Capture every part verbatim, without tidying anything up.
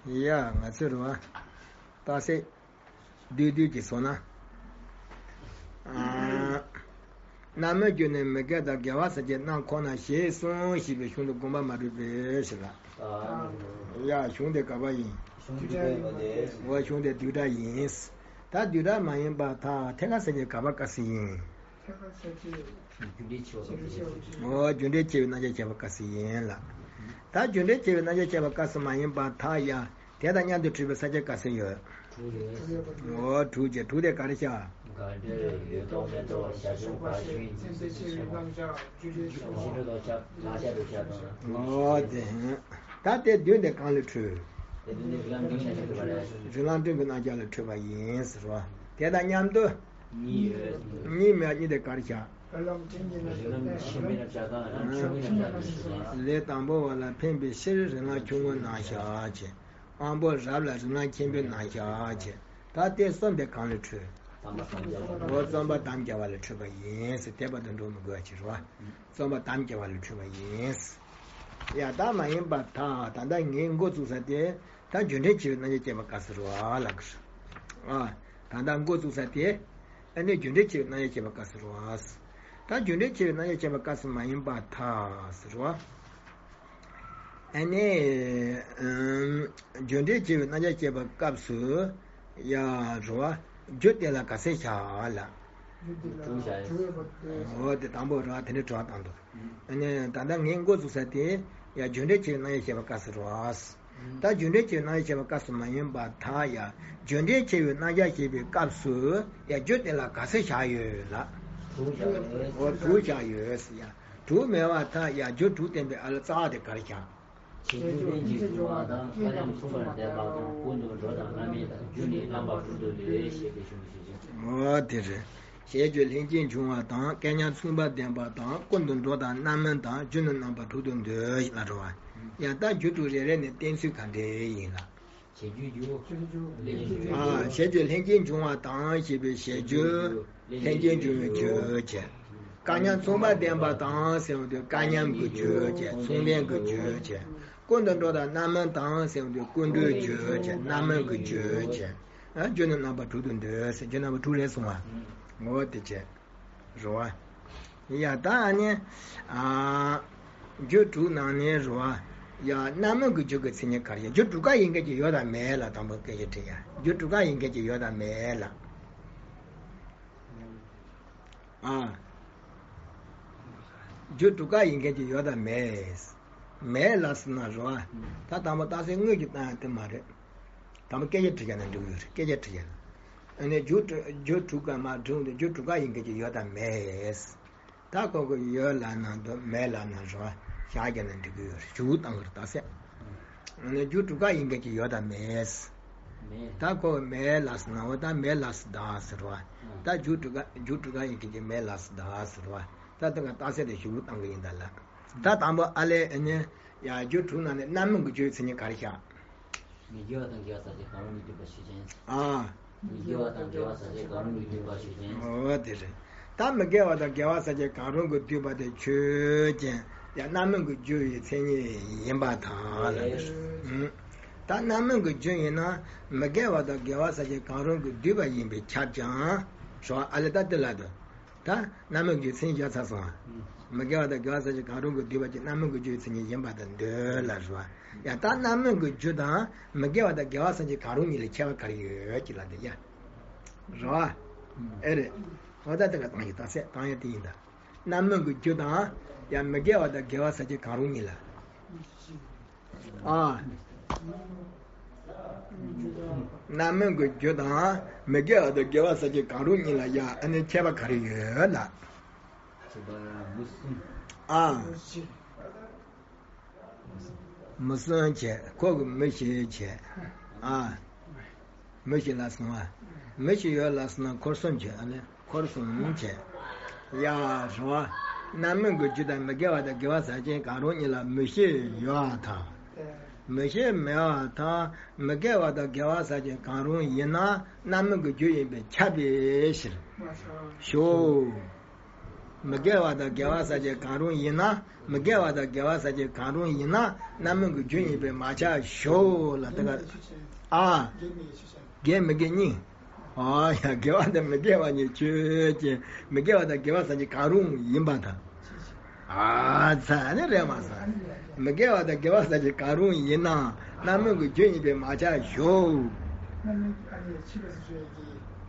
ཡ། ང་ཚོས་རེད་བ། རྟགས་གསལ་བསྡུས་བསྡུས་ཀྱིས་སོང་ན། ཨ། རྣམ་སྨིན་བརྒྱུད་ནས་མི་དགེ་དང་དགེ་བ་ཟེར་གྱི་རྣམ་ཁོ་ན་ཞེས་གསུངས་ཞེས་པའི་གཞུང་དུ་དགོངས་པ་མ་གྲུབ་པའི་ཕྱིར་ལ། ཡ། གཞུང་དེ་ག་པ་ཡིན། གཞུང་དེ་ག་པ་ཡིན། འོ། གཞུང་དེ་བསྡུས་གྲྭ་ཡིན། ད་བསྡུས་གྲྭ་མ་ཡིན་པར་ཐལ། ཐད་ཀར་ཟེར་གྱི་ག་པ་སྐབས་སུ་ཡིན། རྒྱུ་འབྲས་ཆེ་བ་སྐབས་སུ་ཡིན། འོ། རྒྱུ་འབྲས་ཆེ་བའི་རྣམ་གཞག་བྱས་པ་སྐབས་སུ་ཡིན་ལ། ད་རྒྱུ་འབྲས་ཆེ་བའི་རྣམ་གཞག་བྱས་པ་སྐབས་སུ་མ་ཡིན་པར་ཐལ་ཡ། དེ་དང་མཉམ་དུ་གྲུབ་པའི་ས་བཅད་ག་ཚོད་ཡོད། དྲུག་ཡོད། འོ། དྲུག་བྱས། དྲུག་དེ་ག་རེ་བྱ། དགག་འབྲས། ཡོད་མཐོང་མེད་མཐོང་། བྱ་བྱེད་པ་བཞི། ཚིག་འཛིན་ཕྱིར་རྣམ་གཞག་རྒྱུ་འབྲས་ཆེ་བ། རྣམ་གཞག་རྒྱུ་འབྲས་ཆེ་བ། འོ་དེ། ད་དེ་བདུན་དེ་གང་ལས་འཕྲོས། དེ་བདུན་དེ་རིགས་ལམ་འབྲིང་རྣམ་གཞག་འཕྲོས་པ་རེད། རིགས་ལམ་འབྲིང་གི་རྣམ་གཞག་ལས་འཕྲོས་པ་ཡིན་ཟེར་བ། དེ་དང་མཉམ་དུ། གཉིས་ཡོད། གཉིས་མེད། གཉིས་དེ་ག་རེ་བྱ། རིགས་ལམ་ཆེན་པོའི་རྣམ་གཞག་དང་རིགས་ལམ་ཆུང་ངུའི་རྣམ་གཞག་ཏུ་ཞུགས་པ། ལས་དང་པོ་བ་ལ་ཕན་པའི་ཕྱིར་རིགས་ལམ་ཆུང་ངུའི་རྣམ་གཞག་བྱས། དབང་པོ་རབ་ལ་རིགས་ལམ་ཆེན་པོའི་རྣམ་གཞག་བྱས། ད་དེ་གསུམ་དེ་གང་ལས་འཕྲོས། རྩོམ་པ་དམ་བཅའ་བ། འོ། རྩོམ་པ་དམ་བཅའ་བ་ལས་འཕྲོས་པ་ཡིན་ཟེར། དེ་བར་དུ་འགྲོ་མི་དགོས་པ་ཕྱིར་རོ། རྩོམ་པ་དམ་བཅའ་བ་ལས་འཕྲོས་པ་ཡིན། ཡ། ད་མ་ཡིན་པར་ཐལ། ད་ལྟ་ངས་འགོ་བཙུགས་ས་དེ། ད་རྒྱུ་འབྲས་ཆེ་བའི་རྣམ་གཞག་བྱས་པ་སྐབས་སུ་རེད་བ་ལབ་ཀྱི་རེད། ཨ། ད་ལྟ་འགོ་བཙུགས་ས་དེ། ཨ་ནི་རྒྱུ་འབྲས་ཆེ་བའི་རྣམ་གཞག་བྱས་པ་སྐབས་སུ་རེད་བ། ད་རྒྱུ་འབྲས་ཆེ་བའི་རྣམ་གཞག་བྱས་པ་སྐབས་སུ་མ་ཡིན་པར་ཐལ་ཟེར་བ། ཨ་ནི། ཨམ། རྒྱུ་འབྲས་ཆེ་བའི་རྣམ་གཞག་བྱས་པ་སྐབས་སུ། ཡ། རེད་བ། རྒྱུ་དེ་ལ་ག་ཚོད་བྱ་ལ། འོ། དེ་དང་པོ་རེད་བ། དེ་ནས་དྲི་བ་བཏང་འདུག་ཨ་ནི་ད་ལྟ་ངས་འགོ་བཙུགས་ས་དེ། ཡ། རྒྱུ་འབྲས་ཆེ་བའི་རྣམ་གཞག་བྱས་པ་སྐབས་སུ་རེད་བ། ད་རྒྱུ་འབྲས་ཆེ་བའི་རྣམ་གཞག་བྱས་པ་སྐབས་སུ་མ་ཡིན་པར་ཐལ་ཡ། རྒྱུ་འབྲས་ཆེ་བའི་རྣམ་གཞག་བྱས་པའི་སྐབས་སུ། ཡ། རྒྱུ་དེ་ལ་ག་ཚོད་བཞག་ཡོད་ལ། དྲུག་བཞག་ཡོད། འོ། དྲུག་བཞག་ཡོད་ཟེར་ཡ། དྲུག་མེད་པར་ཐལ་ཡ། རྒྱུ་དྲུག་བསྟན་པའི་ཨ་ལ་རྩ་བ་དེ་ག་རེ་བཞག་བྱེད་རྒྱུ་ལྷན་ཅིག་འབྱུང་བ་དང་། སྐལ་མཉམ་མཚུངས་པར་ལྡན་པ་དང་། ཀུན་ཏུ་འགྲོ་དང་རྣམ་སྨིན་དང་། རྒྱུ་ནི་རྣམ་པ་དྲུག་ཏུ་ལུས། ཞེས་པའི་གཞུང་ཞུ་ཞིང་། འོ། དེ་རེད། བྱེད་རྒྱུ་ལྷན་ཅིག་འབྱུང་བ་དང་། སྐལ་མཉམ་མཚུངས་པར་ལྡན་པ་དང་། ཀུན་ཏུ་འགྲོ་དང་རྣམ་སྨིན་དང་། རྒྱུ་ནི་རྣམ་པ་དྲུག་ཏུ་འདོད། ལབ་རེད་བ། ཡང་ད་རྒྱུ་དྲུག་རེ་རེ་ནས་བསྟན་ཚུལ་ག་འདྲ་ཡིན་ལ། བྱེད་རྒྱུ་རྒྱུ། ལྷན་ཅིག་འབྱུང་། ཨ། བྱེད་རྒྱུ་ལྷན་ཅིག་འབྱུང་བ་དང་ཞེས་པའི་བྱེད་རྒྱུ་ལྷན་ཅིག་འབྱུང་བའི་རྒྱུ་བྱས། སྐལ་མཉམ་མཚུངས་པར་ལྡན་པ་དང་ཟེར་བ་དེ་སྐལ་མཉམ་གྱི་རྒྱུ་བྱས། མཚུངས་ལྡན་གྱི་རྒྱུ་བྱས། ཀུན་ཏུ་འགྲོ་དང་རྣམ་སྨིན་དང་ཟེར་བ་དེ་ཀུན་འགྲོའི་རྒྱུ་བྱས། རྣམ་སྨིན་གྱི་རྒྱུ་བྱས། ཨ། རྒྱུ་ནི་རྣམ་པ་དྲུག་ཏུ་འདོད་ཟེར། རྒྱུ་རྣམ་པ་དྲུག་རེད་གསུངས་པ། ངོ་བོ་དེ་བྱས། རེད་བ། ཡ། ད་ཨ་ནི། ཨ། རྒྱུ་དྲུག་ནང་ནས་རེད་བ། ཡ། རྣམ་སྨིན་གྱི་རྒྱུ་གི་མཚན་ཉིད་ག་རེ་ཡ། རྒྱུ་དྲུག་ཀ་ཡིན་མཁན་གྱི་ཡོད་དམ་མེད་ལ་དང་པོ་སྐད་ཆ་དྲིས་ཡ། རྒྱུ་དྲུག་ཀ་ཡིན་མཁན་གྱི་ཡོད་དམ་མེད་ལ། ཨ། རྒྱུ་དྲུག་ཀ་ཡིན་མཁན་གྱི་ཡོད་དམ་མེད། མེད་ལ་ཟེར་ན་རེད་བ། ད་དང་པོ་རྟགས་གསལ་དངོས་ཀྱི་བཏང་ཡ་དེ་མ་རེད། དང་པོ་སྐད་ཆ་དྲིས་ཡ་ན་འགྲིག་གི་ཡོད་རེད། སྐད་ཆ་དྲིས་ཡ་ན། ཨ་ནི་རྒྱུ་དྲུག་རྒྱུ་དྲུག་ཀ་མ་དྲུག་འདི་རྒྱུ་དྲུག་ཀ་ཡིན་མཁན་གྱི་ཡོད་དམ་མེད། ད་ཁོ་གི་ཡོད་ལབ་ན་འདུག་མེད་ལབ་ན་རེད་བ། བཞག་རྒྱ་ན་འགྲིག་གི་ཡོད་རེད། ཞུ་བཏང་གི་རེད། རྟགས་གསལ། ཨ་ནི་རྒྱུ་དྲུག་ཀ་ཡིན་མཁན་གྱི་ཡོད་དམ་མེད། མེད། ད་ཁོ་གི་མེད་ལ་ཟེར་ན། འོ། ད་མེད་ལ་ཟེར་ད་ཟེར་བ། ད་རྒྱུ་དྲུག་ཀ་རྒྱུ་དྲུག་ཀ་ཡིན་མཁན་གྱི་མེད་ལ་ཟེར་ད་ཟེར་བ། ད་དེ་ག་རྟགས་གསལ་དེ་ཞུ་བཏང་གི་ཡིན་ད་ལ། ད་དང་པོ་ཨ་ལས། ཨ་ནི། ཡ། རྒྱུ་དྲུག་ནང་ནས་རྣམ་སྨིན་གྱི་རྒྱུའི་མཚན་ཉིད་ག་རེ་བཞག་མི་དགེ་བ་དང་དགེ་བ་ཟག་བཅས་གང་རུང་གིས་བསྡུས་པ་ཆོས་ཅན། ཨ། མི་དགེ་བ་དང་དགེ་བ་ཟག་བཅས་གང་རུང་གིས་བསྡུས་པ་ཆོས་ཅན། འོ། དེ་རེད། ད་མི་དགེ་བ་དང་དགེ་བ་ཟག་བཅས་གང་རུང་གིས་བསྡུས་པ་དེ་ཆོས་ཅན། ཡང་རྣམ་སྨིན་གྱི་རྒྱུ་ཡི་མཚན་ཉིད་ཡིན་པར་ཐལ་ལབ་ཀྱི་རེད། ཨུམ། ད་རྣམ་སྨིན་གྱི་རྒྱུ་ཡིན་ན་མི་དགེ་བ་དང་དགེ་བ་ཟག་བཅས་གང་རུང་གིས་བསྡུས་པ་ཡིན་པས་ཁྱབ་ཀྱང་། རེད་བ། ཨ་ལས། ད་དེ་ལ་དུ། ད་རྣམ་སྨིན་གྱི་མཚན་ཉིད་བཞག་ཚར་སོང་ང་། མི་དགེ་བ་དང་དགེ་བ་ཟག་བཅས་གང་རུང་གིས་བསྡུས་པ་ཅིག་རྣམ་སྨིན་གྱི་རྒྱུ་ཡི་མཚན་ཉིད་ཡིན་པར་ཐལ་འདོད་ལ་རེད་བ། ཡང་ད་རྣམ་སྨིན་གྱི་རྒྱུ་དང་མི་དགེ་བ་དང་དགེ་བ་ཟག་བཅས་གང་རུང་གཉིས་ལ་ཁྱད་པར་ག་རེ་ཡོད་ཀྱི་ལབ་དེ་ཡ། རེད་བ། ཨེ་རེད། འོ། ད་དེ་ག་བཏང་ཡོད། རྟགས་གསལ་བཏང་ཡ་དེ་ཡིན་ད། རྣམ་སྨིན་གྱི་རྒྱུ་དང་། ཡང་མི་དགེ་བ་དང་དགེ་བ་ཟག་བཅས་གང་རུང་གཉིས་ལ། ཨ། རྣམ་སྨིན་གྱི་རྒྱུ་དང་མི་དགེ་བ་དང་དགེ་བ་ཟག་བཅས་གང་རུང་གཉིས་ལ་ཡ། ཨ་ནི་ཁྱད་པར་ག་རེ་ཡོད་ལ། ཁྱད་པར་མུ་གསུམ། ཨ། མུ་གསུམ་བྱས། ཁོ་གི་མུ་བཞི་བྱས། ཨ། མུ་བཞི་ལ་སོང་ཨ། མུ་བཞི་ཡོད་ལ་སོང་ན་འཁོར་གསུམ་བྱས། ཨ་ནི། འཁོར་གསུམ་བྱས། ཡ། རེད་བ། རྣམ་སྨིན་གྱི་རྒྱུ་དང་མི་དགེ་བ་དང་དགེ་བ་ཟག་བཅས་གང་རུང་གཉིས་ལ་མུ་བཞི་ཡོད་པར་ཐལ། མུ་བཞི་མེད་པར་ཐལ། མི་དགེ་བ་དང་དགེ་བ་ཟག་བཅས་གང་རུང་ཡིན་ན་རྣམ་སྨིན་གྱི་རྒྱུ་ཡིན་པས་ཁྱབ་པའི་ཕྱིར། ཞོག་མི་དགེ་བ་དང་དགེ་བ་ཟེར་གྱི་གང་རུང་ཡིན་ན། མི་དགེ་བ་དང་དགེ་བ་ཟེར་གྱི་གང་རུང་ཡིན་ན། རྣམ་སྨིན་གྱི་རྒྱུ་ཡིན་པས་མ་ཁྱབ་ཞོག་ལ། དེ་ག་ཨ། དགེ་མི་དགེ་གཉིས། ཨ་ཡ། དགེ་བ་དང་མི་དགེ་བ་གཉིས་ཆོས་ཅན། མི་དགེ་བ་དང་དགེ་བ་ཟེར་གྱི་གང་རུང་ཡིན་པར་ཐལ། ཨ་ཚ་ནི་རེད་མ་ས། མི་དགེ་བ་དང་དགེ་བ་ཟེར་གྱི་གང་རུང་ཡིན་ན། རྣམ་སྨིན་གྱི་རྒྱུ་ཡིན་པས་མ་ཁྱབ་ཞོག།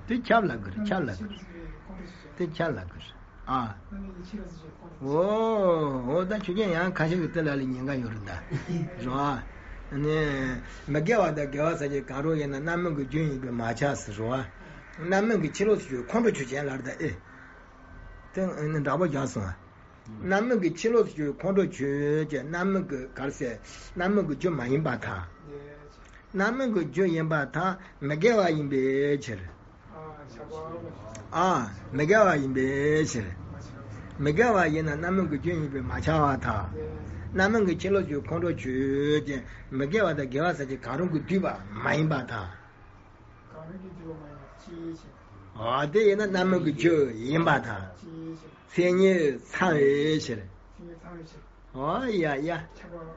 དེ་ཁྱབ་ལ་གི་རེད། ཁྱབ་ལ་གི་རེད། དེ་ཁྱབ་ལ་གི་རེད། ཨ། འོ། འོ་ད་ཆོས་ཅན་ཡང་ཁ་ཤས་ཀྱི་དེ་ལ་ལ་ཉེན་ཁ་ཡོད་རེད་ད། རེད་བ། ནི། མི་དགེ་བ་དང་དགེ་བ་ཟེར་གྱི་གང་རུང་ཡིན་ན་རྣམ་སྨིན་གྱི་རྒྱུ་ཡིན་པས་མ་ཁྱབ་ཟེར་རེད་བ། རྣམ་སྨིན་གྱི་ཕྱི་ལོགས་སུ་གྱུར་ཁོང་ཁྲོ་ཆོས་ཅན་ལ་རེད་ད་ཨེ། དེ་ནི་འདྲ་པོ་རྒྱག་སོང་བ། རྣམ་སྨིན་གྱི་ཕྱི་ལོགས་སུ་གྱུར་ཁོང་ཁྲོ་ཆོས་ཅན། རྣམ་སྨིན་གྱི་ག་རེ་ཟེར། རྣམ་སྨིན་གྱི་རྒྱུ་མ་ཡིན་པར་ཐལ། རྣམ་སྨིན་གྱི་རྒྱུ་ཡིན་པར་ཐལ། མི་དགེ་བ་ཡིན་པའི་ཕྱིར། ཨ། མི་དགེ་བ་ཡིན་པའི་ཕྱིར། མི་དགེ་བ་ཡིན་ན་རྣམ་སྨིན་གྱི་རྒྱུ་ཡིན་པས་མ་ཁྱབ་པར་ཐལ། རྣམ་སྨིན་གྱི་ཕྱི་ལོགས་སུ་གྱུར་ཁོང་ཁྲོ་ཆོས་ཅན། མི་དགེ་བ་དང་དགེ་བ་ཟེར་གྱི་གང་རུང་གིས་བསྡུས་པ་མ་ཡིན་པར་ཐལ། གང་རུང་གིས་བསྡུས་པ་མ་ཡིན་པར་ཐལ། ཨ། དེ་ཡིན་ན་རྣམ་སྨིན་གྱི་རྒྱུ་ཡིན་པར་ཐལ། མཚན་ཉིད་ཚང་བའི་ཕྱིར། མཚན་ཉིད་ཚང་བའི་ཕྱིར། ཨོ་ཡ་ཡ། ཁྱབ་པ།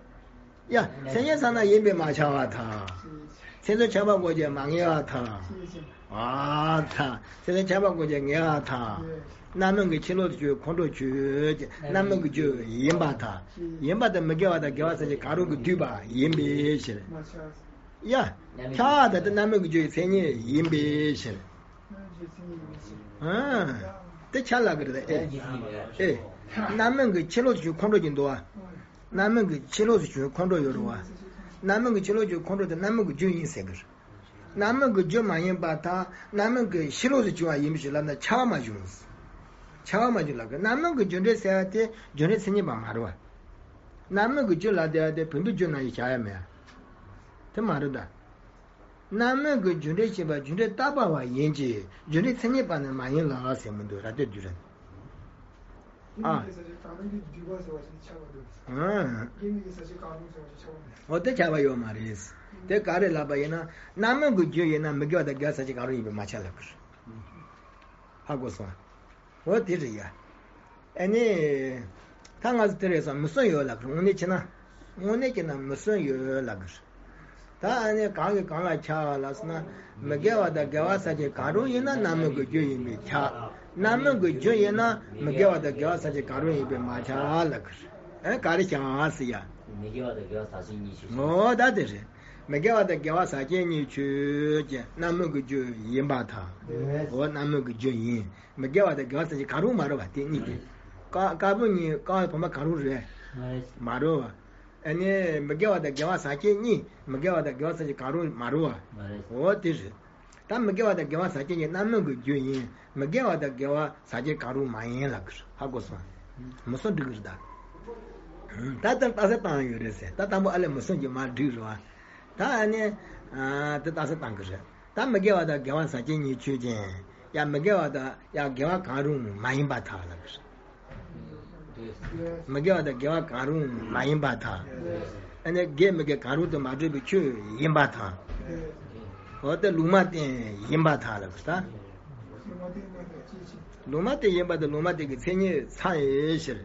ཡ། མཚན་ཉིད་ཚང་ན་ཡིན་པས་མ་ཁྱབ་པར་ཐལ། མཚན་མཚོན་ཁྱབ་པ་དགོས་ཀྱང་མ་ངེས་པར་ཐལ། ཨ་ཐལ། མཚན་མཚོན་ཁྱབ་པ་དགོས་ཀྱང་ངེས་པར་ཐལ། རྣམ་སྨིན་གྱི་ཕྱི་ལོགས་སུ་གྱུར་ཁོང་ཁྲོ་ཆོས་ཅན། རྣམ་སྨིན་གྱི་རྒྱུ་ཡིན་པར་ཐལ། ཡིན་པ་དང་མི་དགེ་བ་དང་དགེ་བ་ཟེར་གྱི་གང་རུང་གིས་བསྡུས་པ་ཡིན་པའི་ཕྱིར། ཡ། ཁྱབ་པ་དེ་རྣམ་སྨིན་གྱི་རྒྱུ་ཡི་མཚན་ཉིད་ཡིན་པའི་ཕྱིར། ཨ། དེ་ཁྱབ་ལ་གི་རེད་ཨེ། ཨེ། རྣམ་སྨིན་གྱི་ཕྱི་ལོགས་སུ་གྱུར་ཁོང་ཁྲོ་ཅན་འདུག་བ། རྣམ་སྨིན་གྱི་ཕྱི་ལོགས་སུ་གྱུར་ཁོང་ཁྲོ་ཡོད་རེད་བ། རྣམ་སྨིན་གྱི་ཕྱི་ལོགས་སུ་གྱུར་ཁོང་ཁྲོ་དེ་རྣམ་སྨིན་གྱི་རྒྱུ་ཡིན་ཟེར་གི་རེད། རྣམ་སྨིན་གྱི་རྒྱུ་མ་ཡིན་པར་ཐལ། རྣམ་སྨིན་གྱི་ཕྱི་ལོགས་སུ་གྱུར་པ་ཡིན་པའི་ཕྱིར་ལབ་ན་ཁྱབ་པ་མ་བྱུང་། ཁྱབ་པ་མ་བྱུང་ལབ་གི། རྣམ་སྨིན་གྱི་རྒྱུ་འབྲས་ཟེར་བ་དེ་རྒྱུ་འབྲས་མཚན་ཉིད་པ་མ་རེད་བ། རྣམ་སྨིན་གྱི་རྒྱུ་ལབ་བསྡད་པ་དེ་བུམ་པའི་རྒྱུ་ནང་བཞིན་བཞག་ཡ་མེད། དེ་མ་རེད་ད། རྣམ་སྨིན་གྱི་རྒྱུ་འབྲས་ཤེས་པ་རྒྱུ་འབྲས་རྟག་པ་བ་ཡིན་གྱི་རྒྱུ་འབྲས་མཚན་ཉིད་པ་ནི་མ་ཡིན་ལ་ཟེར་མི་འདུག་ར་སྟེ་བསྡུས་ར། ཨ། ཨ། འོ་དེ་ཁྱབ་པ་ཡོད་མ་རེད། དེ་ག་རེ་ལབ་པ་ཡིན་ན། རྣམ་སྨིན་གྱི་རྒྱུ་ཡིན་ན་མི་དགེ་བ་དང་དགེ་བ་ཟེར་གྱི་གང་རུང་ཡིན་པས་མ་ཁྱབ་ལབ་གི་རེད། ཧ་གོ་སོང་། འོ་དེ་རེད་ཡ། ཨ་ནི། ད་ང་ཚོ་དེ་རེད་སོང་མུ་གསུམ་ཡོད་ལབ་གི་རེད། དངོས་གནས་བྱས་ན། དངོས་གནས་བྱས་ན་མུ་གསུམ་ཡོད་ལབ་གི་རེད། ད་ཨ་ནི་གང་གིས་གང་ལ་ཁྱབ་པ་ལབ་སོང་ན། མི་དགེ་བ་དང་དགེ་བ་ཟེར་གྱི་གང་རུང་ཡིན་ན་རྣམ་སྨིན་གྱི་རྒྱུ་ཡིན་པས་ཁྱབ། རྣམ་སྨིན་གྱི་རྒྱུ་ཡིན་ན་མི་དགེ་བ་དང་དགེ་བ་ཟེར་གྱི་གང་རུང་ཡིན་པས་མ་ཁྱབ་ལབ་གི་རེད། ཨ་ག་རེ་ཁྱབ་ཟེར་ཡ། མི་དགེ་བ་དང་དགེ་བ་ཟག་བཅས་གཉིས་ཆོས་ཅན། འོ་ད་དེ་རེད། མི་དགེ་བ་དང་དགེ་བ་ཟག་བཅས་གཉིས་ཆོས་ཅན། རྣམ་སྨིན་གྱི་རྒྱུ་ཡིན་པར་ཐལ། འོ་རྣམ་སྨིན་གྱི་རྒྱུ་ཡིན། མི་དགེ་བ་དང་དགེ་བ་ཟེར་གྱི་གང་རུང་མ་རེད་བ་དེ་གཉིས་དེ། དཀར་དཀར་པོ་གཉིས་དཀར་བོ་བུམ་པ་གང་རུང་རེད། མ་རེད་བ། ཨ་ནི་མི་དགེ་བ་དང་དགེ་བ་ཟག་བཅས་གཉིས། མི་དགེ་བ་དང་དགེ་བ་ཟེར་གྱི་གང་རུང་མ་རེད་བ། འོ་དེ་རེད། ད་མི་དགེ་བ་དང་དགེ་བ་ཟག་བཅས་ཀྱི་རྣམ་སྨིན་གྱི་རྒྱུ་ཡིན། མི་དགེ་བ་དང་དགེ་བ་ཟག་བཅས་གང་རུང་མ་ཡིན་ལབ་གི་རེད། ཧ་གོ་སོང་། མུ་གསུམ་འགྲིག་གི་རེད་ད། ད་ལྟ་རྟགས་གསལ་བཏང་ཡོད་རེད་ཟེར། ད་དང་པོ་ཨ་ལས་མུ་གསུམ་གྱི་མར་འགྲིག་རེད་བ། ད་ཨ་ནི། ཨ། དེ་རྟགས་གསལ་བཏང་གི་རེད། ད་མི་དགེ་བ་དང་དགེ་བ་ཟག་བཅས་གཉིས་ཆོས་ཅན། ཡང་མི་དགེ་བ་དང་ཡང་དགེ་བ་གང་རུང་མ་ཡིན་པར་ཐལ་ལབ་གི་རེད། མི་དགེ་བ་དང་དགེ་བ་གང་རུང་མ་ཡིན་པར་ཐལ། ཨ་ནི་དགེ་མི་དགེ་གང་རུང་དུ་མ་གྲུབ་པའི་ཆོས་ཡིན་པར་ཐལ། འོ་དེ་ལུང་མ་བསྟན་ཡིན་པར་ཐལ་ལབ་ཀྱི་ད། ལུང་མ་བསྟན་ཡིན་པ་དེ་ལུང་མ་བསྟན་གྱི་མཚན་ཉིད་ཚང་བའི་ཕྱིར།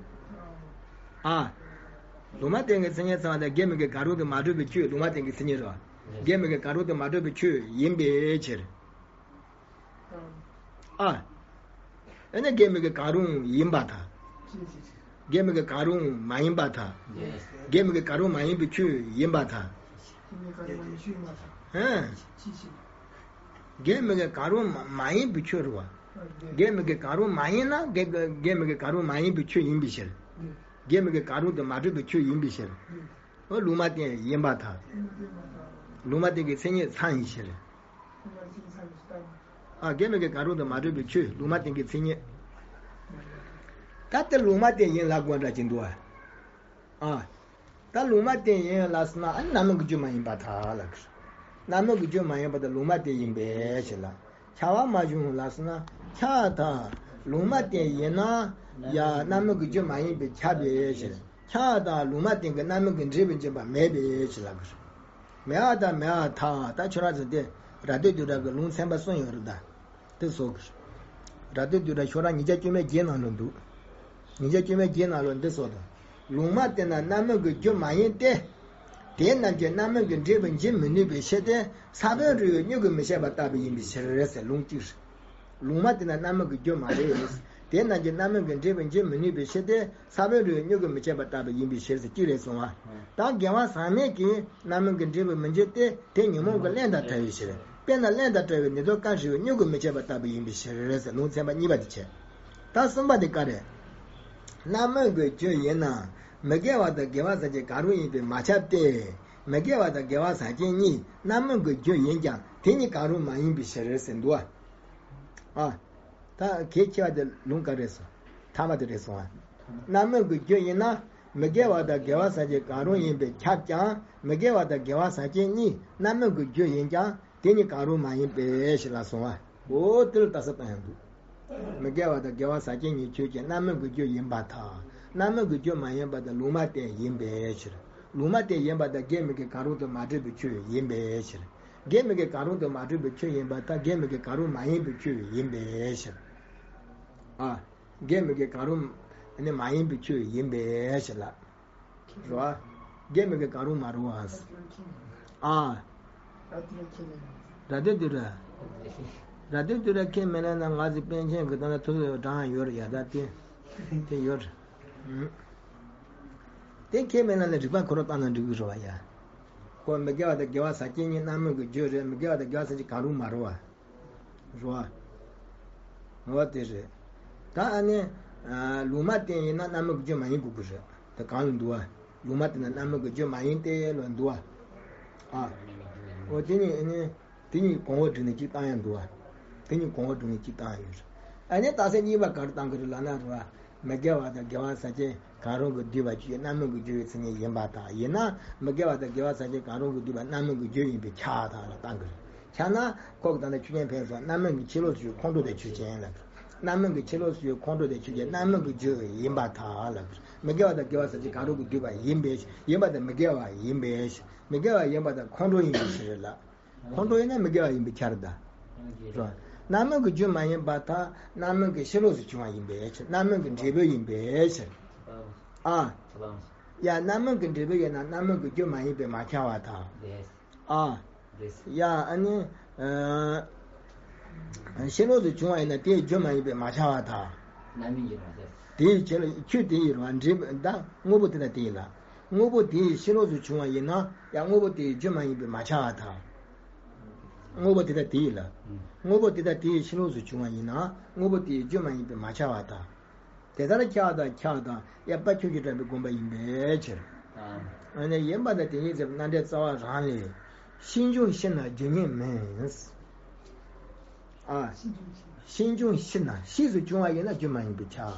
ཨ། ལུང་མ་བསྟན་གྱི་མཚན་ཉིད་ཚང་བ་དེ་དགེ་མི་དགེ་གང་རུང་དུ་མ་གྲུབ་པའི་ཆོས་ལུང་མ་བསྟན་གྱི་མཚན་ཉིད་རེད་བ། དགེ་མི་དགེ་གང་རུང་དུ་མ་གྲུབ་པའི་ཆོས་ཡིན་པའི་ཕྱིར། ཨ། ཨ་ནི་དགེ་མི་དགེ་གང་རུང་ཡིན་པར་ཐལ། དགེ་མི་དགེ་གང་རུང་མ་ཡིན་པར་ཐལ། དགེ་མི་དགེ་གང་རུང་མ་ཡིན་པའི་ཆོས་ཡིན་པར་ཐལ། ཧན། དགེ་མི་དགེ་གང་རུང་མ་མ་ཡིན་པའི་ཆོས་རེད་བ། དགེ་མི་དགེ་གང་རུང་མ་ཡིན་ན་དགེ་དགེ་མི་དགེ་གང་རུང་མ་ཡིན་པའི་ཆོས་ཡིན་པའི་ཕྱིར། དགེ་མི་དགེ་གང་རུང་དུ་མ་གྲུབ་པའི་ཆོས་ཡིན་པའི་ཕྱིར། འོ་ལུང་མ་བསྟན་ཡིན་པར་ཐལ། ལུང་མ་བསྟན་གྱི་མཚན་ཉིད་ཚང་བའི་ཕྱིར། ཨ། དགེ་མི་དགེ་གང་རུང་དུ་མ་གྲུབ་པའི་ཆོས་ལུང་མ་བསྟན་གྱི་མཚན་ཉིད། ད་དེ་ལུང་མ་བསྟན་ཡིན་ལབ་དགོས་འདྲ་ཅིག་འདུག་ཨ། ཨ། ད་ལུང་མ་བསྟན་ཡིན་ལབ་སོང་ན་ཨ་ནི་རྣམ་སྨིན་གྱི་རྒྱུ་མ་ཡིན་པར་ཐལ་ལབ་ཀྱི་རེད། རྣམ་སྨིན་གྱི་རྒྱུ་མ་ཡིན་པར་ཐལ། ལུང་མ་བསྟན་ཡིན་པའི་ཕྱིར་ལ། ཁྱབ་པ་མ་བྱུང་ལབ་སོང་ན་ཁྱབ་པ་དང་ལུང་མ་བསྟན་ཡིན་ན་ཡང་རྣམ་སྨིན་གྱི་རྒྱུ་མ་ཡིན་པས་ཁྱབ་པའི་ཕྱིར། ཁྱབ་པ་དང་ལུང་མ་བསྟན་གྱི་རྣམ་སྨིན་གྱི་འབྲས་བུ་འབྱིན་པ་མེད་པའི་ཕྱིར་ལབ་ཀྱི་རེད། མེད་པ་དང་མེད་པར་ཐལ། ད་ཁྱོད་རང་ཚོ་དེ་ར་སྟོད་བསྡུས་གྲྭ་གི་ལུང་ཚན་པ་གསུམ་ཡོད་རེད་ད། དེ་བཟོ་གི་རེད། ར་སྟོད་བསྡུས་གྲྭ་ཤོག་གྲངས་ཉིས་བརྒྱ་བཅུ་མེད་བརྒྱད་ནང་ལ་འདུག་ཉིས་བརྒྱ་བཅོ་བརྒྱད་ནང་ལ་འདི་སོགས་དང་། ལུང་མ་བསྟན་ན་རྣམ་སྨིན་གྱི་རྒྱུ་མ་ཡིན་ཏེ། དེ་རྣམས་ཀྱི་རྣམ་སྨིན་གྱི་འབྲས་བུ་འབྱིན་མི་ནུས་པའི་ཕྱིར་ཏེ། ས་བོན་རིལ་བའི་མྱུ་གུ་མི་ཤེས་པ་ལྟ་བུ་ཡིན་པའི་ཕྱིར་ཟེར། ལུང་གཅིག་རེད། ལུང་མ་བསྟན་ན་རྣམ་སྨིན་གྱི་རྒྱུ་མ་རེད། དེ་རྣམས་ཀྱི་རྣམ་སྨིན་གྱི་འབྲས་བུ་འབྱིན་མི་ནུས་པའི་ཕྱིར་ཏེ། ས་བོན་རིལ་བའི་མྱུ་གུ་མི་ཤེས་པ་ལྟ་བུ་ཡིན་པའི་ཕྱིར་ཟེར། གཅིག་རེད་གསུངས་པ། ད་དགེ་བ་ཟག་མེད་ཀྱི་རྣམ་སྨིན་གྱི་འབྲས་བུ་མི་འབྱིན་ཏེ། དེ་ཉོན་མོངས་ཀྱི་རླན་དང་བྲལ་བའི་ཕྱིར། དཔེར་ན་རླན་དང་བྲལ་བའི་ནི་དུག་ཀ་རིལ་བའི་མྱུ་གུ་མི་ཤེས་པ་ལྟ་བུ་ཡིན་པའི་ཕྱིར་ཟེར། ལུང་ཚན་པ་གཉིས་པ་དེ་བྱས། ད་གསུམ་པ་དེ་ག་རེད། རྣམ་སྨིན་གྱི་རྒྱུ་ཡིན་ན། མི་དགེ་བ་དང་དགེ་བ་ཟག་བཅས་གང་རུང་ཡིན་པས་མ་ཁྱབ་སྟེ། མི་དགེ་བ་དང་དགེ་བ་ཟག་བཅས་གཉིས་རྣམ་སྨིན་གྱི་རྒྱུ་ཡིན་ཀྱང་དེ་གཉིས་གང་རུང་མ་ཡིན་པའི་ཕྱིར་ཟེར་འདུག་བ། ཨ། ད་གལ་ཆེ་བ་དེ་ལུང་ག་རེ་སོང་། ཐ་མ་དེ་རེད་སོང་ཨ། རྣམ་སྨིན་གྱི་རྒྱུ་ཡིན་ན། མི་དགེ་བ་དང་དགེ་བ་ཟག་བཅས་གང་རུང་ཡིན་པས་ཁྱབ་ཀྱང་། མི་དགེ་བ་དང་དགེ་བ་ཟག་བཅས་གཉིས་རྣམ་སྨིན་གྱི་རྒྱུ་ཡིན་ཀྱང་དེ་གཉིས་གང་རུང་མ་ཡིན་པས་ཞེས་ལ་སོང་བ། འོ་དེ་ལ་ལྟ་ས་བཏང་ཡང་འདུག་མི་དགེ་བ་དང་དགེ་བ་ཟག་བཅས་གཉིས་ཆོས་ཅན། རྣམ་སྨིན་གྱི་རྒྱུ་ཡིན་པར་ཐལ། རྣམ་སྨིན་གྱི་རྒྱུ་མ་ཡིན་པ་དང་ལུང་མ་བསྟན་ཡིན་པའི་ཕྱིར། ལུང་མ་བསྟན་ཡིན་པ་དང་དགེ་མི་དགེ་གང་རུང་དུ་མ་གྲུབ་པའི་ཆོས་ཡིན་པའི་ཕྱིར། དགེ་མི་དགེ་གང་རུང་དུ་མ་གྲུབ་པའི་ཆོས་ཡིན་པར་ཐལ། དགེ་མི་དགེ་གང་རུང་མ་ཡིན་པའི་ཆོས་ཡིན་པའི་ཕྱིར། ཨ། དགེ་མི་དགེ་གང་རུང་ནི་མ་ཡིན་པའི་ཆོས་ཡིན་པའི་ཕྱིར་ལ། རེད་བ། དགེ་མི་དགེ་གང་རུང་མ་རུང་བ། ཨ། ར་དོན་དུ་ར། ར་དོན་དུ་ར་ཁས་མི་ལེན་ན་ང་ཚོ་པཎ་ཆེན་གྱི་ད་ན་ཐུགས་སུ་གྲངས་ཡོད་རེད་ཡ། ད་དེ་དེ་ཡོད་རེད། དེ་ཁས་མི་ལེན་ན་རིགས་པ་ཁོ་རང་བཏང་ན་འགྲིག་གི་རེད་བ་ཡ། ཁོ་མི་དགེ་བ་དང་དགེ་བ་ཟག་བཅས་གཉིས་རྣམ་སྨིན་གྱི་རྒྱུ་རེད། མི་དགེ་བ་དང་དགེ་བ་ཟག་བཅས་གང་རུང་མ་རུང་བ། རེད་བ། འོ་དེ་རེད། ད་ཨ་ནི། ལུང་མ་བསྟན་ཡིན་ན་རྣམ་སྨིན་གྱི་རྒྱུ་མ་ཡིན་དགོས་ཀྱི་རེད། དེ་གང་ལ་འདུག་བ། ལུང་མ་བསྟན་ན་རྣམ་སྨིན་གྱི་རྒྱུ་མ་ཡིན་ཏེ་ལ་འདུག་བ། ཨ། འོ་དེ་ནི་ཨ་ནི། དེ་གཉིས་གོང་བུ་བསྒྲིགས་ནས་གཅིག་བཏང་ཡང་འདུག་བ། དེ་གཉིས་གོང་བུ་བསྒྲིགས་ནས་གཅིག་བཏང་ཡང་ཡོད་རེད། ཨ་ནི་རྟགས་གསལ་གཉིས་པ་ག་རེ་བཏང་གི་རེད་ལབ་ན་རེད་བ། མི་དགེ་བ་དང་དགེ་བ་ཟག་བཅས་གང་རུང་གིས་བསྡུས་པ་ཆོས་ཅན། རྣམ་སྨིན་གྱི་རྒྱུ་ཡི་མཚན་ཉིད་ཡིན་པར་ཐལ། ཡིན་ན་མི་དགེ་བ་དང་དགེ་བ་ཟག་བཅས་གང་རུང་གིས་བསྡུས་པ་རྣམ་སྨིན་གྱི་རྒྱུ་ཡིན་པས་ཁྱབ་པར་ཐལ་ལབ་བཏང་གི་རེད། ཁྱབ་ན་ཁོ་གི་ད་ལྟ་ཆོས་ཅན་ཕན་ཚུན་རྣམ་སྨིན་གྱི་ཕྱི་ལོགས་སུ་ཡོད་ཁོང་ཁྲོ་དེ་ཆོས་ཅན་ལབ་གི་རེད། རྣམ་སྨིན་གྱི་ཕྱི་ལོགས་སུ་ཡོད་ཁོང་ཁྲོ་དེ་ཆོས་ཅན། རྣམ་སྨིན་གྱི་རྒྱུ་ཡིན་པར་ཐལ་ལབ་གི་རེད། མི་དགེ་བ་དང་དགེ་བ་ཟག་བཅས་གང་རུང་གིས་བསྡུས་པ་ཡིན་པས། ཡིན་པ་དང་མི་དགེ་བ་ཡིན་པས། མི་དགེ་བ་ཡིན་པ་དང་ཁོང་ཁྲོ་ཡིན་པའི་ཕྱིར་ལ། ཁོང་ཁྲོ་ཡིན་ན་མི་དགེ་བ་ཡིན་པའི་ཕྱིར་ད། རེད། རྣམ་སྨིན་གྱི་རྒྱུ་མ་ཡིན་པར་ཐལ། རྣམ་སྨིན་གྱི་ཕྱི་ལོགས་སུ་བྱུང་བ་ཡིན་པའི་ཕྱིར། རྣམ་སྨིན་གྱི་འབྲས་བུ་ཡིན་པའི་ཕྱིར། ཨ། ཡ། རྣམ་སྨིན་གྱི་འབྲས་བུ་ཡིན་ན་རྣམ་སྨིན་གྱི་རྒྱུ་མ་ཡིན་པས་མ་ཁྱབ་པར་ཐལ། ཨ། ཡ། ཨ་ནི། ཕྱི་ལོགས་སུ་བྱུང་བ་ཡིན་ན་དེའི་རྒྱུ་མ་ཡིན་པས་མ་ཁྱབ་པར་ཐལ། རྣམ་སྨིན་གྱི་རང་བཞིན། དེའི་ཕྱི་ལོགས་ཆོས་དེ་ཡི་རང་འབྲས་བུ་ད་དངོས་པོ་དེ་དང་དེ་ཡིན་ལ། དངོས་པོ་དེའི་ཕྱི་ལོགས་སུ་བྱུང་བ་ཡིན་ན་ཡང་དངོས་པོ་དེའི་རྒྱུ་མ་ཡིན་པས་མ་ཁྱབ་པར་ཐལ། དངོས་པོ་དེ་དང་དེ་ཡིན་ལ། དངོས་པོ་དེ་དང་དེའི་ཕྱི་ལོགས་སུ་བྱུང་བ་ཡིན་ན་དངོས་པོ་དེའི་རྒྱུ་མ་ཡིན་པས་མ་ཁྱབ་པར་ཐལ། དེ་ལྟར་ཁྱབ་པ་དང་ཁྱབ་པ་དང་དབྱེ་བ་ཁྱོད་ཀྱིས་དྲངས་པའི་དགོངས་པ་ཡིན་པའི་ཕྱིར། ཨ་ནི་ཡིན་པ་དང་དེ་ཉིད་ཟེར་བ་རྣམ་འགྲེལ་རྩ་བ་རང་ལས། ཕྱིས་འབྱུང་ཕྱིར་ན་རྒྱུ་ཉིད་མིན། ཨ། ཕྱིས་འབྱུང་ཕྱིར་ན། ཕྱིས་སུ་བྱུང་བ་ཡིན་ན་རྒྱུ་མ་ཡིན་པས་ཁྱབ།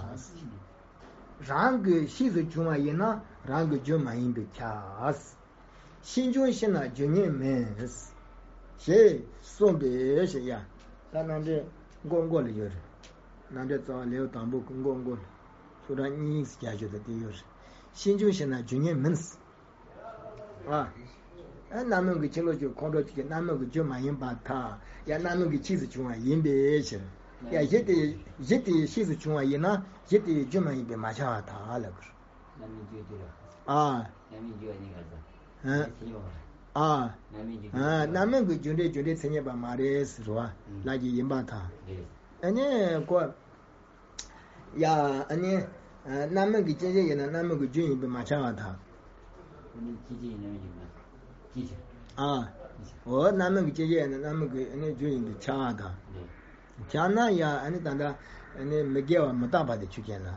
རང་གི་ཕྱིས་སུ་བྱུང་བ་ཡིན་ན་རང་གི་རྒྱུ་མ་ཡིན་པས་ཁྱབ། ཕྱིས་འབྱུང་ཕྱིར་ན་རྒྱུ་ཉིད་མིན། ཞེས་གསུངས་པས་ཞེས་ཡ། ད་རྣམ་འགྲེལ་མགོ་མགོ་ལ་ཡོད་རེད། རྣམ་འགྲེལ་རྩ་བ་ལེའུ་དང་པོ་གི་མགོ་མགོ་ལ། ཚུལ་ཁྲིམས་གཉིས་སུ་རྒྱ་ཆེ་ད་དེ་ཡོད་རེད། ཕྱིས་འབྱུང་ཕྱིར་ན་རྒྱུ་ཉིད་མིན། ཨ། རྣམ་སྨིན་གྱི་ཕྱི་ལོགས་ཀྱི་ཁོང་ཁྲོ་ཆོས་ཅན། རྣམ་སྨིན་གྱི་རྒྱུ་མ་ཡིན་པར་ཐལ། ཡང་རྣམ་སྨིན་གྱི་ཕྱིས་སུ་བྱུང་བ་ཡིན་པའི་ཕྱིར། ཡང་གཞི་དེ་གཞི་དེའི་ཕྱིས་སུ་བྱུང་བ་ཡིན་ན་གཞི་དེའི་རྒྱུ་མ་ཡིན་པས་མ་ཁྱབ་པར་ཐལ་ལབ་དགོས། རྣམ་སྨིན་རྒྱུ་དེ་ལ། ཨ། རྣམ་སྨིན་རྒྱུ་གཉིས་ཀ་ས། ཨ། མཚན་ཉིད་མ་རེད། ཨ། རྣམ་སྨིན་རྒྱུ་ཨ། རྣམ་སྨིན་གྱི་རྒྱུ་འབྲས་རྒྱུ་འབྲས་མཚན་ཉིད་པ་མ་རེད་ཟེར་བ། ལ་གི་ཡིན་པར་ཐལ། རེད། ཨ་ནི་ཁོ། ཡ། ཨ་ནི། རྣམ་སྨིན་གྱི་སྐྱེད་བྱེད་ཡིན་ན་རྣམ་སྨིན་གྱི་རྒྱུ་ཡིན་པས་མ་ཁྱབ་པར་ཐལ། རྣམ་སྨིན་གྱི་སྐྱེད་བྱེད་ཡིན་ན་རྣམ་སྨིན་གྱི་རྒྱུ་ཡིན་པས་ཁྱབ་པར་ཐལ། ཨ། འོ། རྣམ་སྨིན་གྱི་སྐྱེད་བྱེད་ཡིན་ན་རྣམ་སྨིན་གྱི་ཨ་ནི་རྒྱུ་ཡིན་པས་ཁྱབ་པར་ཐལ། རེད། ཁྱབ་ན་ཡང་ཨ་ནི་ད་ལྟ་ཨ་ནི་མི་དགེ་བ་མི་རྟག་པ་དེ་ཆོས་ཅན་ལ།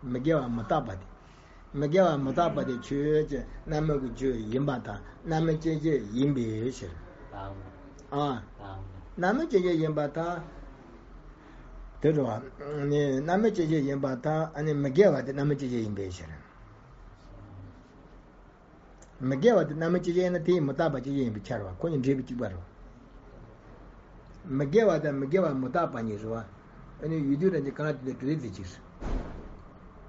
མི་དགེ་བ་མི་རྟག་པ་དེ། མི་དགེ་བ་མི་རྟག་པ་དེ་ཆོས་ཅན་རྣམ་སྨིན་གྱི་རྒྱུ་ཡིན་པར་ཐལ། རྣམ་སྨིན་སྐྱེད་བྱེད་ཡིན་པའི་ཕྱིར། ཨ། རྣམ་སྨིན་སྐྱེད་བྱེད་ཡིན་པར་ཐལ། དེ་རུ་ནི་རྣམ་སྨིན་སྐྱེད་བྱེད་ཡིན་པར་ཐལ། ཨ་ནི་མི་དགེ་བ་དེ་རྣམ་སྨིན་སྐྱེད་བྱེད་ཡིན་པའི་ཕྱིར། མི་དགེ་བ་དེ་རྣམ་སྨིན་སྐྱེད་བྱེད་ཡིན་ན་དེ་ཡི་མི་རྟག་པ་སྐྱེད་བྱེད་ཡིན་པས་ཁྱབ་པ། ཁོ་གཉིས་འབྲས་བུ་གཅིག་པ་རེད། མི་དགེ་བ་དང་མི་དགེ་བ་མི་རྟག་པ་གཉིས་རེད་བ། ཨ་ནི་ཡུལ་དུས་རང་གི་གང་ལ་དེ་འདྲ་གྲུབ་ཡས་ཟེར་གྱི་རེད།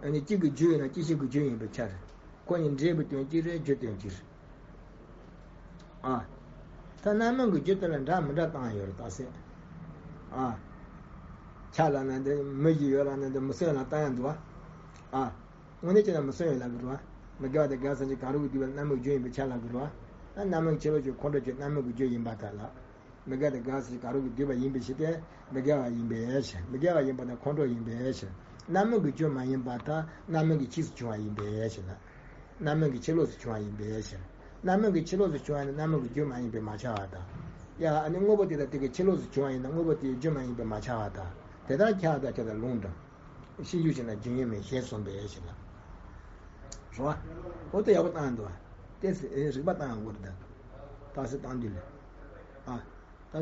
ཨ་ནི་གཅིག་གི་རྒྱུ་ཡིན་ན་སྐྱེད་བྱེད་ཀྱི་རྒྱུ་ཡིན་པས་ཁྱབ་རེད། ཁོ་གཉིས་འབྲས་བུ་དོན་གཅིག་རེད། རྒྱུ་དོན་གཅིག་རེད། ཨ། ད་རྣམ་སྨིན་གྱི་རྒྱུ་དེ་ལ་འདྲ་མི་འདྲ་བཏང་ཡོད་རེད་ད་ཟེར། ཨ། ཆ་ལབ་ན་འདི་མི་ཞིག་ཡོད་ལབ་ན་འདི་མི་སེམས་ལ་བཏང་ཡང་འདུག་བ། ཨ། དངོས་གནས་བྱས་ན་མི་སེམས་ཡོད་ལབ་གི་རེད་བ། མི་དགེ་བ་དང་དགེ་བ་ཟེར་གྱི་གང་རུང་གི་བསྡུས་པ་རྣམ་སྨིན་གྱི་རྒྱུ་ཡིན་པའི་ཆ་ལབ་གི་རེད་བ། ཨ། རྣམ་སྨིན་གྱི་ཕྱི་ལོགས་ཀྱི་ཁོང་ཁྲོ་ཀྱང་རྣམ་སྨིན་གྱི་རྒྱུ་ཡིན་པར་ཐལ་ལ། མི་དགེ་དང་དགེ་བ་ཟེར་གྱི་གང་རུང་གི་བསྡུས་པ་ཡིན་པའི་ཕྱིར་ཏེ། མི་དགེ་བ་ཡིན་པའི་ཕྱིར། མི་དགེ་བ་ཡིན་པར་ཐལ། ཁོང་ཁྲོ་ཡིན་པའི་ཕྱིར། རྣམ་སྨིན་གྱི་རྒྱུ་མ་ཡིན་པར་ཐལ། རྣམ་སྨིན་གྱི་ཕྱིས་སུ་བྱུང་བ་ཡིན་པའི་ཕྱིར་ལ། རྣམ་སྨིན་གྱི་ཕྱི་ལོགས་སུ་བྱུང་བ་ཡིན་པའི་ཕྱིར། རྣམ་སྨིན་གྱི་ཕྱི་ལོགས་སུ་བྱུང་བ་ནི་རྣམ་སྨིན་གྱི་རྒྱུ་མ་ཡིན་པས་མ་ཁྱབ་པར་ཐལ། ཡ། ཨ་ནི་དངོས་པོ་དེ་དང་དེ་གི་ཕྱི་ལོགས་སུ་བྱུང་བ་ཡིན་ན་དངོས་པོ་དེའི་རྒྱུ་མ་ཡིན་པས་མ་ཁྱབ་པར་ཐལ། དེ་ལྟར་ཁྱབ་པར་ཐལ། ཁྱབ་པར་ཐལ། ལུང་དང་། ཤེས་འགྱུར་བྱས་ན་རྒྱུ་ཉིད་མིན་ཞེས་གསུངས་པའི་ཕྱིར་ལ། རེད་བ། འོ་དེ་ཡག་པོ་བཏང་འདུག་བ། དེ་ཚེ་རིགས་པ་བཏང་དགོས་རེད་ད། རྟགས་གསལ་བཏང་དུས་ལ། ཨ།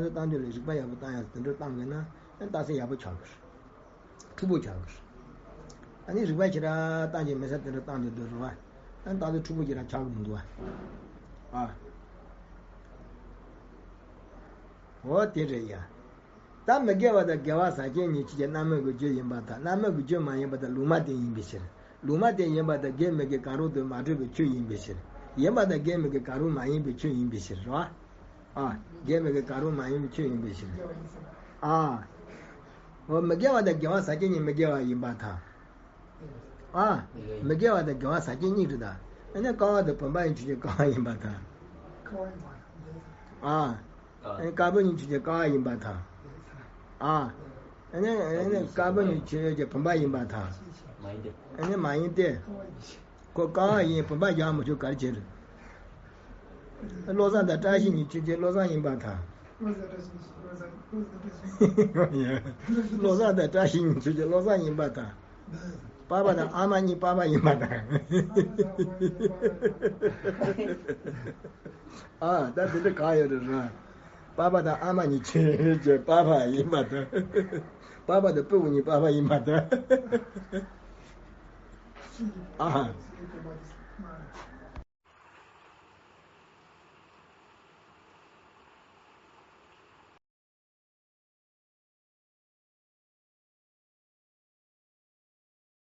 རྟགས་གསལ་བཏང་དུས་ལ་རིགས་པ་ཡག་པོ་བཏང་ཡག་དེ་འདྲ་བཏང་དགོས་ན་ཨ་རྟགས་གསལ་ཡག་པོ་ཆགས་དགོས་རེད། འཁྲུག་པོ་ཆགས་དགོས་རེད། ཨ་ནི་རིགས་པ་ཞེ་དྲག་བཏང་རྗེས་མི་ཚེ་དེ་འདྲ་བཏང་དུས་འདུག་རེད་བ། ཨ་རྟགས་གསལ་འཁྲུག་པོ་ཞེ་དྲག་ཆགས་ཀྱི་མི་འདུག་བ། ཨ། འོ་དེ་རེད་ཡ། ད་མི་དགེ་བ་དང་དགེ་བ་ཟག་བཅས་ཉིད་ཆོས་ཅན། རྣམ་སྨིན་གྱི་རྒྱུ་ཡིན་པར་ཐལ། རྣམ་སྨིན་གྱི་རྒྱུ་མ་ཡིན་པར་ཐལ། ལུང་མ་བསྟན་ཡིན་པའི་ཕྱིར། ལུང་མ་བསྟན་ཡིན་པར་ཐལ། དགེ་མི་དགེ་གང་རུང་དུ་མ་གྲུབ་པའི་ཆོས་ཡིན་པའི་ཕྱིར། ཡིན་པར་ཐལ། དགེ་མི་དགེ་གང་རུང་མ་ཡིན་པའི་ཆོས་ཡིན་པའི་ཕྱིར་རོ། ཨ། དགེ་མི་དགེ་གང་རུང་མ་ཡིན་པའི་ཆོས་ཡིན་པའི་ཕྱིར། ཨ། འོ་མི་དགེ་བ་དང་དགེ་བ་ཟག་བཅས་ཉིད་མི་དགེ་བ་ཡིན་པར་ཐལ། ཨ། མི་དགེ་བ་དང་དགེ་བ་ཟག་བཅས་ཉིད་དུ་དང་། ཨ་ནི་དཀར་བ་དང་བུམ་པ་ཡང་ཆོས་ཅན་དཀར་བ་ཡིན་པར་ཐལ། ཨ། ཨ་ནི་དཀར་པོ་ཡང་ཆོས་ཅན་དཀར་བ་ཡིན་པར་ཐལ། ཨ། ཨ་ནི་ཨ་ནི་དཀར་པོ་ཡང་ཆོས་ཅན་བུམ་པ་ཡིན་པར་ཐལ། ཨ་ནི་མ་ཡིན་ཏེ། ཁོ་དཀར་བ་ཡིན་བུམ་པ་བཞག་མི་ཆོག་ག་རེ་བྱས་རེད། བློ་བཟང་དང་བཀྲ་ཤིས་གཉིས་ཆོས་ཅན་བློ་བཟང་ཡིན་པར་ཐལ། བློ་བཟང་དང་བཀྲ་ཤིས་གཉིས་ཆོས་ཅན་བློ་བཟང་ཡིན་པར་ཐལ། པ་ཕ་དང་ཨ་མ་གཉིས་པ་ཕ་ཡིན་པར་ཐལ། ཨ། ད་དེ་འདྲ་གང་ཡོད་རེད་ར། པ་ཕ་དང་ཨ་མ་གཉིས་ཆོས་ཅན་པ་ཕ་ཡིན་པར་ཐལ། པ་ཕ་དང་སྤུ་གུ་གཉིས་པ་ཕ་ཡིན་པར་ཐལ། ཨ།